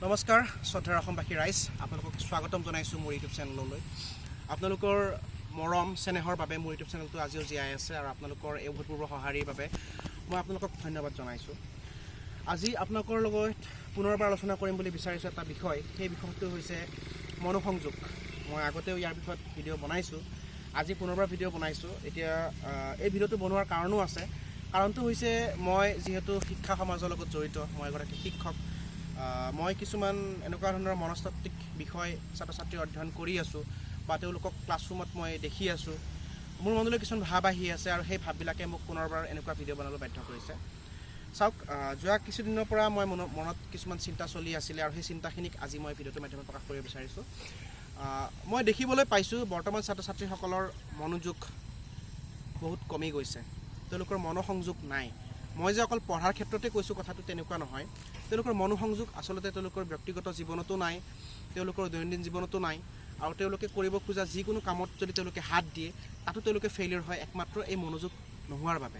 নমস্কাৰ শ্ৰদ্ধাৰ অসমবাসী ৰাইজ, আপোনালোকক স্বাগতম জনাইছোঁ মোৰ ইউটিউব চেনেললৈ। আপোনালোকৰ মৰম চেনেহৰ বাবে মোৰ ইউটিউব চেনেলটো আজিও জীয়াই আছে আৰু আপোনালোকৰ এই অভূতপূৰ্ব সঁহাৰিৰ বাবে মই আপোনালোকক ধন্যবাদ জনাইছোঁ। আজি আপোনালোকৰ লগত পুনৰবাৰ আলোচনা কৰিম বুলি বিচাৰিছোঁ এটা বিষয়। সেই বিষয়টো হৈছে মনোসংযোগ। মই আগতেও ইয়াৰ বিষয়ত ভিডিঅ' বনাইছোঁ, আজি পুনৰবাৰ ভিডিঅ' বনাইছোঁ। এতিয়া এই ভিডিঅ'টো বনোৱাৰ কাৰণো আছে। কাৰণটো হৈছে মই যিহেতু শিক্ষা সমাজৰ লগত জড়িত, মই এগৰাকী শিক্ষক। মই কিছুমান এনেকুৱা ধৰণৰ মনস্তাত্ত্বিক বিষয় ছাত্ৰ ছাত্ৰীৰ অধ্যয়ন কৰি আছোঁ বা তেওঁলোকক ক্লাছৰুমত মই দেখি আছোঁ। মোৰ মনলৈ কিছুমান ভাৱ আহি আছে আৰু সেই ভাৱবিলাকে মোক পুনৰবাৰ এনেকুৱা ভিডিঅ' বনাবলৈ বাধ্য কৰিছে। চাওক, যোৱা কিছুদিনৰ পৰা মই মনত কিছুমান চিন্তা চলি আছিলে আৰু সেই চিন্তাখিনিক আজি মই ভিডিঅ'টোৰ মাধ্যমত প্ৰকাশ কৰিব বিচাৰিছোঁ। মই দেখিবলৈ পাইছোঁ, বৰ্তমান ছাত্ৰ ছাত্ৰীসকলৰ মনোযোগ বহুত কমি গৈছে, তেওঁলোকৰ মনোসংযোগ নাই। মই যে অকল পঢ়াৰ ক্ষেত্ৰতে কৈছোঁ, কথাটো তেনেকুৱা নহয়। তেওঁলোকৰ মনোসংযোগ আচলতে তেওঁলোকৰ ব্যক্তিগত জীৱনতো নাই, তেওঁলোকৰ দৈনন্দিন জীৱনতো নাই আৰু তেওঁলোকে কৰিব খোজা যিকোনো কামত যদি তেওঁলোকে হাত দিয়ে, তাতো তেওঁলোকে ফেইলিয়ৰ হয়, একমাত্ৰ এই মনোযোগ নোহোৱাৰ বাবে।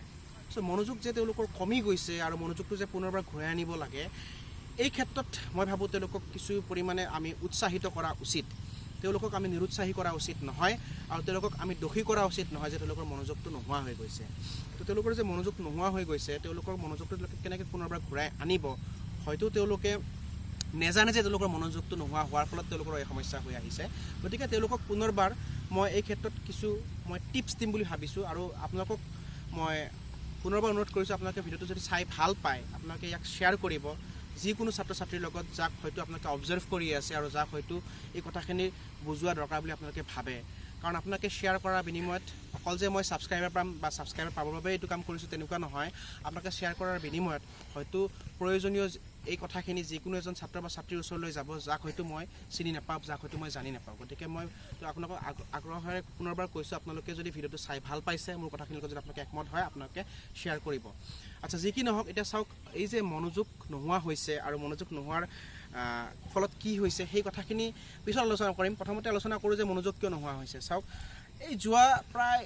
চ' মনোযোগ যে তেওঁলোকৰ কমি গৈছে আৰু মনোযোগটো যে পুনৰবাৰ ঘূৰাই আনিব লাগে, এই ক্ষেত্ৰত মই ভাবোঁ তেওঁলোকক কিছু পৰিমাণে আমি উৎসাহিত কৰা উচিত। তেওঁলোকক আমি নিৰুৎসাহী কৰা উচিত নহয় আৰু তেওঁলোকক আমি দোষী কৰা উচিত নহয় যে তেওঁলোকৰ মনোযোগটো নোহোৱা হৈ গৈছে। তো তেওঁলোকৰ যে মনোযোগ নোহোৱা হৈ গৈছে, তেওঁলোকৰ মনোযোগটো তেওঁলোকে কেনেকৈ পুনৰবাৰ ঘূৰাই আনিব? হয়তো তেওঁলোকে নেজানে যে তেওঁলোকৰ মনোযোগটো নোহোৱা হোৱাৰ ফলত তেওঁলোকৰ এই সমস্যা হৈ আহিছে। গতিকে তেওঁলোকক পুনৰবাৰ মই এই ক্ষেত্ৰত কিছু মই টিপছ দিম বুলি ভাবিছোঁ আৰু আপোনালোকক মই পুনৰবাৰ অনুৰোধ কৰিছোঁ, আপোনালোকে ভিডিঅ'টো যদি চাই ভাল পায়, আপোনালোকে ইয়াক শ্বেয়াৰ কৰিব যিকোনো ছাত্ৰ ছাত্ৰীৰ লগত, যাক হয়তো আপোনালোকে অবজাৰ্ভ কৰি আছে আৰু যাক হয়তো এই কথাখিনি বুজোৱা দৰকাৰ বুলি আপোনালোকে ভাবে। কাৰণ আপোনালোকে শ্বেয়াৰ কৰাৰ বিনিময়ত অকল যে মই ছাবস্ক্ৰাইবাৰ পাম বা ছাবস্ক্ৰাইবাৰ পাবৰ বাবে এইটো কাম কৰিছোঁ, তেনেকুৱা নহয়। আপোনালোকে শ্বেয়াৰ কৰাৰ বিনিময়ত হয়তো প্ৰয়োজনীয় এই কথাখিনি যিকোনো এজন ছাত্ৰ বা ছাত্ৰীৰ ওচৰলৈ যাব, যাক হয়তো মই চিনি নাপাওঁ, যাক হয়তো মই জানি নাপাওঁ। গতিকে মই তো আপোনালোকক আগ্ৰহেৰে পুনৰবাৰ কৈছোঁ, আপোনালোকে যদি ভিডিঅ'টো চাই ভাল পাইছে, মোৰ কথাখিনিৰ লগত যদি আপোনালোকে একমত হয়, আপোনালোকে শ্বেয়াৰ কৰিব। আচ্ছা, যি কি নহওক, এতিয়া চাওক, এই যে মনোযোগ নোহোৱা হৈছে আৰু মনোযোগ নোহোৱাৰ ফলত কি হৈছে, সেই কথাখিনি পিছত আলোচনা কৰিম। প্ৰথমতে আলোচনা কৰোঁ যে মনোযোগ কিয় নোহোৱা হৈছে। চাওক, এই যোৱা প্ৰায়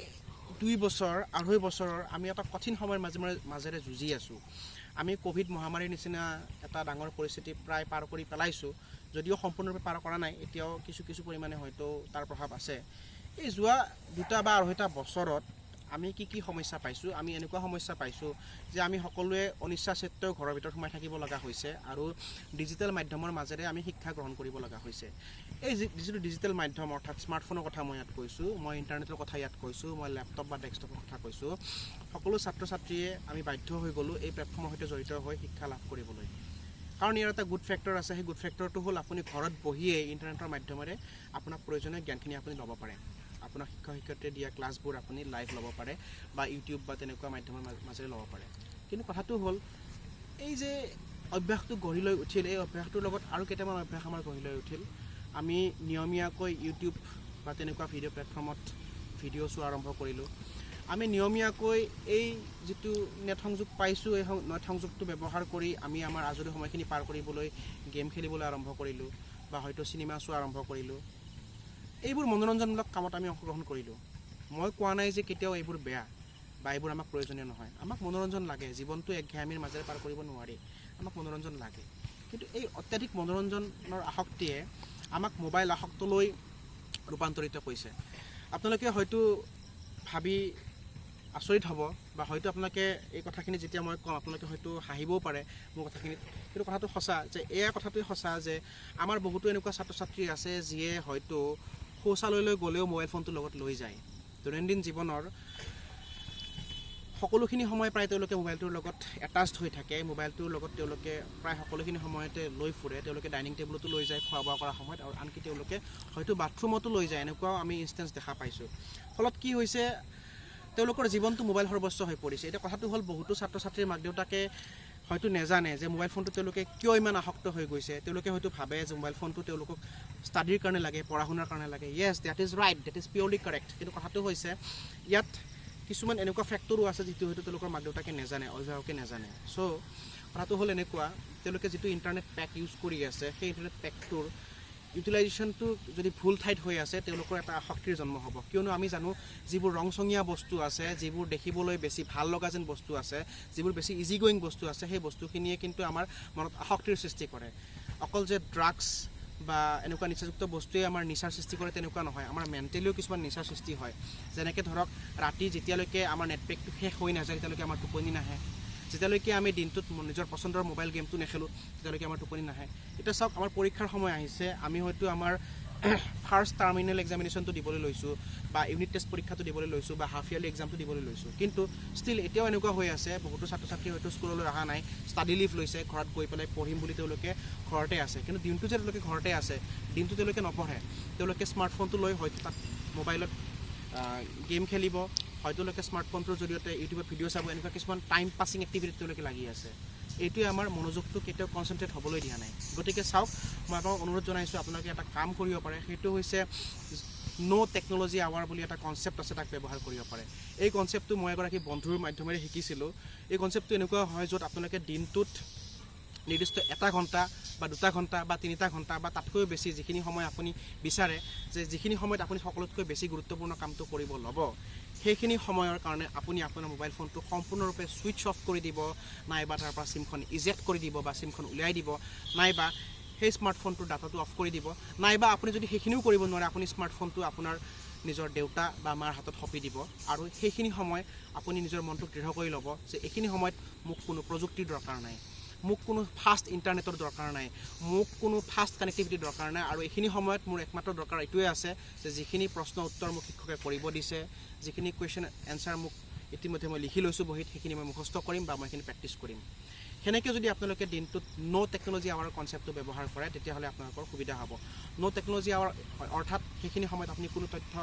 2 বছৰ, 2.5 বছৰৰ আমি এটা কঠিন সময়ৰ মাজেৰে যুঁজি আছোঁ। আমি ক'ভিড মহামাৰীৰ নিচিনা এটা ডাঙৰ পৰিস্থিতি প্ৰায় পাৰ কৰি পেলাইছোঁ, যদিও সম্পূৰ্ণৰূপে পাৰ কৰা নাই, এতিয়াও কিছু কিছু পৰিমাণে হয়তো তাৰ প্ৰভাৱ আছে। এই যোৱা 2টা বা 2.5টা বছৰত আমি কি কি সমস্যা পাইছোঁ? আমি এনেকুৱা সমস্যা পাইছোঁ যে আমি সকলোৱে অনিচ্ছা স্বত্তেও ঘৰৰ ভিতৰত সোমাই থাকিব লগা হৈছে আৰু ডিজিটেল মাধ্যমৰ মাজেৰে আমি শিক্ষা গ্ৰহণ কৰিব লগা হৈছে। এই যিটো ডিজিটেল মাধ্যম, অৰ্থাৎ স্মাৰ্টফোনৰ কথা মই ইয়াত কৈছোঁ, মই ইণ্টাৰনেটৰ কথা ইয়াত কৈছোঁ, মই লেপটপ বা ডেস্কটপৰ কথা কৈছোঁ, সকলো ছাত্ৰ ছাত্ৰীয়ে আমি বাধ্য হৈ গ'লোঁ এই প্লেটফৰ্মৰ সৈতে জড়িত হৈ শিক্ষা লাভ কৰিবলৈ। কাৰণ ইয়াৰ এটা গুড ফেক্টৰ আছে। সেই গুড ফেক্টৰটো হ'ল আপুনি ঘৰত বহিয়ে ইণ্টাৰনেটৰ মাধ্যমেৰে আপোনাক প্ৰয়োজনীয় জ্ঞানখিনি আপুনি ল'ব পাৰে। আপোনাক শিক্ষক শিক্ষয়িত্ৰীয়ে দিয়া ক্লাছবোৰ আপুনি লাইভ ল'ব পাৰে বা ইউটিউব বা তেনেকুৱা মাধ্যমৰ মাজেৰে ল'ব পাৰে। কিন্তু কথাটো হ'ল, এই যে অভ্যাসটো গঢ়ি লৈ উঠিল, এই অভ্যাসটোৰ লগত আৰু কেইটামান অভ্যাস আমাৰ গঢ়ি লৈ উঠিল। আমি নিয়মীয়াকৈ ইউটিউব বা তেনেকুৱা ভিডিঅ' প্লেটফৰ্মত ভিডিঅ' চোৱা আৰম্ভ কৰিলোঁ। আমি নিয়মীয়াকৈ এই যিটো নেট সংযোগ পাইছোঁ, এই নেট সংযোগটো ব্যৱহাৰ কৰি আমি আমাৰ আজৰি সময়খিনি পাৰ কৰিবলৈ গেম খেলিবলৈ আৰম্ভ কৰিলোঁ বা হয়তো চিনেমা চোৱা আৰম্ভ কৰিলোঁ। এইবোৰ মনোৰঞ্জনমূলক কামত আমি অংশগ্ৰহণ কৰিলোঁ। মই কোৱা নাই যে কেতিয়াও এইবোৰ বেয়া বা এইবোৰ আমাক প্ৰয়োজনীয় নহয়। আমাক মনোৰঞ্জন লাগে, জীৱনটো একঘেয়ামীৰ মাজেৰে পাৰ কৰিব নোৱাৰি, আমাক মনোৰঞ্জন লাগে। কিন্তু এই অত্যাধিক মনোৰঞ্জনৰ আসক্তিয়ে আমাক মোবাইল আসক্তলৈ ৰূপান্তৰিত কৰিছে। আপোনালোকে হয়তো ভাবি আচৰিত হ'ব বা হয়তো আপোনালোকে এই কথাখিনি যেতিয়া মই ক'ম, আপোনালোকে হয়তো হাঁহিবও পাৰে মোৰ কথাখিনিত। কিন্তু কথাটো সঁচা যে এয়া কথাটোৱে সঁচা যে আমাৰ বহুতো এনেকুৱা ছাত্ৰ ছাত্ৰী আছে, যিয়ে হয়তো শৌচালয়লৈ গ'লেও মোবাইল ফোনটো লগত লৈ যায়। দৈনন্দিন জীৱনৰ সকলোখিনি সময় প্ৰায় তেওঁলোকে মোবাইলটোৰ লগত এটাচড হৈ থাকে। মোবাইলটোৰ লগত তেওঁলোকে প্ৰায় সকলোখিনি সময়তে লৈ ফুৰে। তেওঁলোকে ডাইনিং টেবুলতো লৈ যায় খোৱা বোৱা কৰাৰ সময়ত আৰু আনকি তেওঁলোকে হয়তো বাথৰুমতো লৈ যায়। এনেকুৱাও আমি ইনষ্টেঞ্চ দেখা পাইছোঁ। ফলত কি হৈছে? তেওঁলোকৰ জীৱনটো মোবাইল সৰ্বস্ব হৈ পৰিছে। এতিয়া কথাটো হ'ল, বহুতো ছাত্ৰ ছাত্ৰীৰ মাক দেউতাকে হয়তো নেজানে যে মোবাইল ফোনটো তেওঁলোকে কিয় ইমান আসক্ত হৈ গৈছে। তেওঁলোকে হয়তো ভাবে যে মোবাইল ফোনটো তেওঁলোকক ষ্টাডিৰ কাৰণে লাগে, পঢ়া শুনাৰ কাৰণে লাগে। Yes, that is right, that is purely correct. কিন্তু কথাটো হৈছে, ইয়াত কিছুমান এনেকুৱা ফেক্টৰো আছে যিটো হয়তো তেওঁলোকৰ মাক দেউতাকে নেজানে, অভিভাৱকে নেজানে। চ' কথাটো হ'ল এনেকুৱা, তেওঁলোকে যিটো ইণ্টাৰনেট পেক ইউজ কৰি আছে, সেই ইণ্টাৰনেট পেকটোৰ ইউটিলাইজেশ্যনটো যদি ভুল ঠাইত হৈ আছে, তেওঁলোকৰ এটা আসক্তিৰ জন্ম হ'ব। কিয়নো আমি জানো, যিবোৰ ৰংচঙীয়া বস্তু আছে, যিবোৰ দেখিবলৈ বেছি ভাল লগা যেন বস্তু আছে, যিবোৰ বেছি ইজি গয়িং বস্তু আছে, সেই বস্তুখিনিয়ে কিন্তু আমাৰ মনত আসক্তিৰ সৃষ্টি কৰে। অকল যে ড্ৰাগছ বা এনেকুৱা নিচাযুক্ত বস্তুৱে আমাৰ নিচাৰ সৃষ্টি কৰে তেনেকুৱা নহয়, আমাৰ মেণ্টেলিও কিছুমান নিচাৰ সৃষ্টি হয়। যেনেকৈ ধৰক, ৰাতি যেতিয়ালৈকে আমাৰ নেটপেকটো শেষ হৈ নাযায়, তেতিয়ালৈকে আমাৰ টোপনি নাহে। যেতিয়ালৈকে আমি দিনটোত নিজৰ পচন্দৰ মোবাইল গেমটো নেখেলোঁ, তেতিয়ালৈকে আমাৰ টোপনি নাহে। এতিয়া চাওক, আমাৰ পৰীক্ষাৰ সময় আহিছে। আমি হয়তো আমাৰ ফাৰ্ষ্ট টাৰ্মিনেল এক্সামিনেশ্যনটো দিবলৈ লৈছোঁ বা ইউনিট টেষ্ট পৰীক্ষাটো দিবলৈ লৈছোঁ বা হাফ ইয়াৰলি এক্সামটো দিবলৈ লৈছোঁ। কিন্তু ষ্টিল এতিয়াও এনেকুৱা হৈ আছে, বহুতো ছাত্ৰ ছাত্ৰী হয়তো স্কুললৈ অহা নাই, ষ্টাডি লিভ লৈছে, ঘৰত গৈ পেলাই পঢ়িম বুলি তেওঁলোকে ঘৰতে আছে। কিন্তু দিনটো যে তেওঁলোকে ঘৰতে আছে, দিনটো তেওঁলোকে নপঢ়ে। তেওঁলোকে স্মাৰ্টফোনটো লৈ হয়তো তাত মোবাইলত গেম খেলিব, হয়তো তেওঁলোকে স্মাৰ্টফোনটোৰ জৰিয়তে ইউটিউবত ভিডিঅ' চাব। এনেকুৱা কিছুমান টাইম পাছিং এক্টিভিটিত তেওঁলোকে লাগি আছে। এইটোৱে আমাৰ মনোযোগটো কেতিয়াও কনচেনট্ৰেট হ'বলৈ দিয়া নাই। গতিকে চাওক, মই আপোনাক অনুৰোধ জনাইছোঁ, আপোনালোকে এটা কাম কৰিব পাৰে। সেইটো হৈছে ন' টেকন'লজি আৱাৰ বুলি এটা কনচেপ্ট আছে, তাক ব্যৱহাৰ কৰিব পাৰে। এই কনচেপ্টটো মই এগৰাকী বন্ধুৰ মাধ্যমেৰে শিকিছিলোঁ। এই কনচেপ্টটো এনেকুৱা হয়, য'ত আপোনালোকে দিনটোত নিৰ্দিষ্ট এটা ঘণ্টা বা 2টা ঘণ্টা বা 3টা ঘণ্টা বা তাতকৈও বেছি, যিখিনি সময় আপুনি বিচাৰে যে যিখিনি সময়ত আপুনি সকলোতকৈ বেছি গুৰুত্বপূৰ্ণ কামটো কৰিব ল'ব, সেইখিনি সময়ৰ কাৰণে আপুনি আপোনাৰ মোবাইল ফোনটো সম্পূৰ্ণৰূপে ছুইচ অফ কৰি দিব, নাইবা তাৰ পৰা চিমখন ইজেক্ট কৰি দিব বা চিমখন উলিয়াই দিব, নাইবা সেই স্মাৰ্টফোনটোৰ ডাটাটো অফ কৰি দিব, নাইবা আপুনি যদি সেইখিনিও কৰিব নোৱাৰে, আপুনি স্মাৰ্টফোনটো আপোনাৰ নিজৰ দেউতা বা মাৰ হাতত সঁপি দিব। আৰু সেইখিনি সময় আপুনি নিজৰ মনটোক দৃঢ় কৰি ল'ব যে এইখিনি সময়ত মোক কোনো প্ৰযুক্তিৰ দৰকাৰ নাই, মোক কোনো ফাষ্ট ইণ্টাৰনেটৰ দৰকাৰ নাই, মোক কোনো ফাষ্ট কানেক্টিভিটিৰ দৰকাৰ নাই। আৰু এইখিনি সময়ত মোৰ একমাত্ৰ দৰকাৰ এইটোৱে আছে যে যিখিনি প্ৰশ্ন উত্তৰ মোক শিক্ষকে কৰিব দিছে, যিখিনি কুৱেশ্যন এনচাৰ মোক ইতিমধ্যে মই লিখি লৈছোঁ বহীত, সেইখিনি মই মুখস্থ কৰিম বা মই সেইখিনি প্ৰেক্টিছ কৰিম। সেনেকৈ যদি আপোনালোকে দিনটোত ন' টেকন'লজি আৱাৰ কনচেপ্টটো ব্যৱহাৰ কৰে, তেতিয়াহ'লে আপোনালোকৰ সুবিধা হ'ব। ন' টেকন'লজি আৱাৰ অৰ্থাৎ সেইখিনি সময়ত আপুনি কোনো তথ্য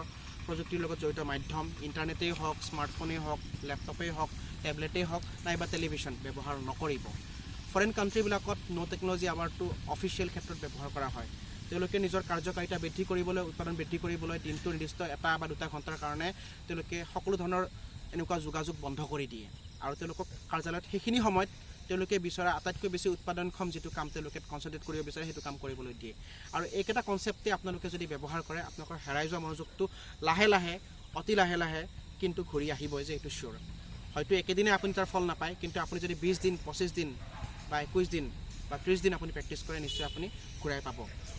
প্ৰযুক্তিৰ লগত জড়িত মাধ্যম, ইণ্টাৰনেটেই হওক, স্মাৰ্টফোনেই হওক, লেপটপেই হওক, টেবলেটেই হওক নাইবা টেলিভিশ্যন ব্যৱহাৰ নকৰিব। ফৰেইন কাণ্ট্ৰিবিলাকত ন' টেকন'লজি আৱাৰটো অফিচিয়েল ক্ষেত্ৰত ব্যৱহাৰ কৰা হয়। তেওঁলোকে নিজৰ কাৰ্যকাৰিতা বৃদ্ধি কৰিবলৈ, উৎপাদন বৃদ্ধি কৰিবলৈ দিনটোৰ নিৰ্দিষ্ট এটা বা 2টা ঘণ্টাৰ কাৰণে তেওঁলোকে সকলো ধৰণৰ এনেকুৱা যোগাযোগ বন্ধ কৰি দিয়ে আৰু তেওঁলোকক কাৰ্যালয়ত সেইখিনি সময়ত তেওঁলোকে বিচৰা আটাইতকৈ বেছি উৎপাদনক্ষম যিটো কাম তেওঁলোকে কনচেনট্ৰেট কৰিব বিচাৰে, সেইটো কাম কৰিবলৈ দিয়ে। আৰু এইকেইটা কনচেপ্টে আপোনালোকে যদি ব্যৱহাৰ কৰে, আপোনালোকৰ হেৰাই যোৱা মনোযোগটো লাহে লাহে, অতি লাহে লাহে কিন্তু ঘূৰি আহিবই যে এইটো চিয়'ৰ। হয়তো একেদিনাই আপুনি তাৰ ফল নাপায়, কিন্তু আপুনি যদি 20 দিন, 25 দিন বা 21 দিন বা 30 দিন আপুনি প্ৰেক্টিছ কৰে, নিশ্চয় আপুনি ঘূৰাই পাব।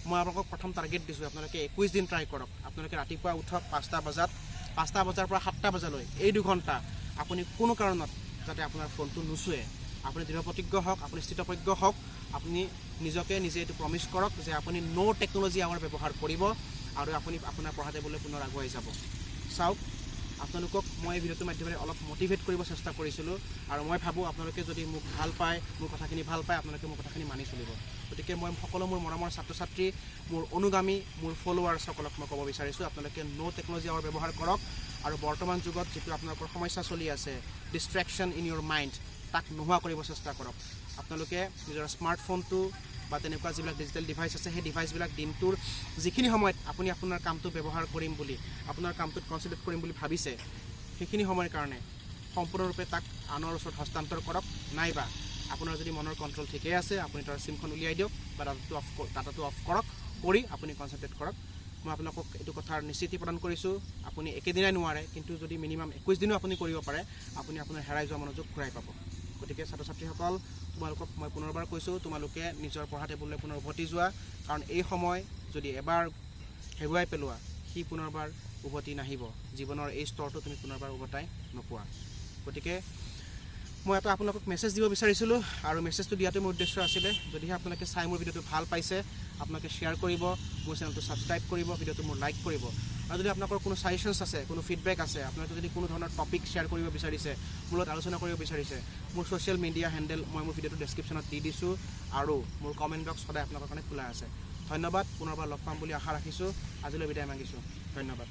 মই আপোনালোকক প্ৰথম টাৰ্গেট দিছোঁ, আপোনালোকে 21 দিন ট্ৰাই কৰক। আপোনালোকে ৰাতিপুৱা উঠক 5টা বজাত। 5টা বজাৰ পৰা 7টা বজালৈ এই 2 ঘণ্টা আপুনি কোনো কাৰণত যাতে আপোনাৰ ফোনটো নুচুৱে। আপুনি দৃঢ় প্ৰতিজ্ঞ হওক, আপুনি স্থিতপ্ৰজ্ঞ হওক। আপুনি নিজকে নিজে এইটো প্ৰমিছ কৰক যে আপুনি ন' টেকন'লজি আৱাৰ ব্যৱহাৰ কৰিব আৰু আপুনি আপোনাৰ পঢ়া টেবুললৈ পুনৰ আগুৱাই যাব। চাওক, আপোনালোকক মই এই ভিডিঅ'টোৰ মাধ্যমেৰে অলপ মটিভেট কৰিব চেষ্টা কৰিছিলোঁ আৰু মই ভাবোঁ, আপোনালোকে যদি মোক ভাল পায়, মোৰ কথাখিনি ভাল পায়, আপোনালোকে মোৰ কথাখিনি মানি চলিব। গতিকে মই সকলো মোৰ মৰমৰ ছাত্ৰ ছাত্ৰী, মোৰ অনুগামী, মোৰ ফ'ল'ৱাৰ্ছসকলক মই ক'ব বিচাৰিছোঁ, আপোনালোকে ন' টেকন'লজি আৱাৰ ব্যৱহাৰ কৰক আৰু বৰ্তমান যুগত যিটো আপোনালোকৰ সমস্যা চলি আছে, ডিষ্ট্ৰেকশ্যন ইন your mind, তাক নোহোৱা কৰিব চেষ্টা কৰক। আপোনালোকে নিজৰ স্মাৰ্টফোনটো বা তেনেকুৱা যিবিলাক ডিজিটেল ডিভাইচ আছে, সেই ডিভাইচবিলাক দিনটোৰ যিখিনি সময়ত আপুনি আপোনাৰ কামটো ব্যৱহাৰ কৰিম বুলি, আপোনাৰ কামটোত কনচেনট্ৰেট কৰিম বুলি ভাবিছে, সেইখিনি সময়ৰ কাৰণে সম্পূৰ্ণৰূপে তাক আনৰ ওচৰত হস্তান্তৰ কৰক, নাইবা আপোনাৰ যদি মনৰ কণ্ট্ৰল ঠিকেই আছে, আপুনি তাৰ চিমখন উলিয়াই দিয়ক বা ডাটাটো অফ কৰক, কৰি আপুনি কনচেনট্ৰেট কৰক। মই আপোনালোকক এইটো কথাৰ নিশ্চিতি প্ৰদান কৰিছোঁ, আপুনি একেদিনাই নোৱাৰে, কিন্তু যদি মিনিমাম 21 দিনো আপুনি কৰিব পাৰে, আপুনি আপোনাৰ হেৰাই যোৱা মনোযোগ ঘূৰাই পাব। গতিকে ছাত্ৰ ছাত্ৰীসকল, তোমালোকক মই পুনৰবাৰ কৈছোঁ, তোমালোকে নিজৰ পঢ়া টেবুললৈ পুনৰ উভতি যোৱা। কাৰণ এই সময় যদি এবাৰ হেৰুৱাই পেলোৱা, সি পুনৰবাৰ উভতি নাহিব। জীৱনৰ এই স্তৰটো তুমি পুনৰবাৰ উভতাই নোপোৱা। গতিকে মই এটা আপোনালোকক মেছেজ দিব বিচাৰিছিলোঁ আৰু মেছেজটো দিয়াটো মোৰ উদ্দেশ্য আছিলে। যদিহে আপোনালোকে চাই মোৰ ভিডিঅ'টো ভাল পাইছে, আপোনালোকে শ্বেয়াৰ কৰিব, মোৰ চেনেলটো ছাবস্ক্ৰাইব কৰিব, ভিডিঅ'টো মোৰ লাইক কৰিব। আৰু যদি আপোনালোকৰ কোনো ছাজেশ্যনছ আছে, কোনো ফিডবেক আছে, আপোনালোকে যদি কোনো ধৰণৰ টপিক শ্বেয়াৰ কৰিব বিচাৰিছে, মোৰ লগত আলোচনা কৰিব বিচাৰিছে, মোৰ ছ'চিয়েল মিডিয়া হেণ্ডেল মই মোৰ ভিডিঅ'টো ডেছক্ৰিপশ্যনত দি দিছোঁ আৰু মোৰ কমেণ্ট বক্স সদায় আপোনালোকৰ কাৰণে খোলা আছে। ধন্যবাদ। পুনৰবাৰ লগ পাম বুলি আশা ৰাখিছোঁ। আজিলৈ বিদায় মাগিছোঁ। ধন্যবাদ।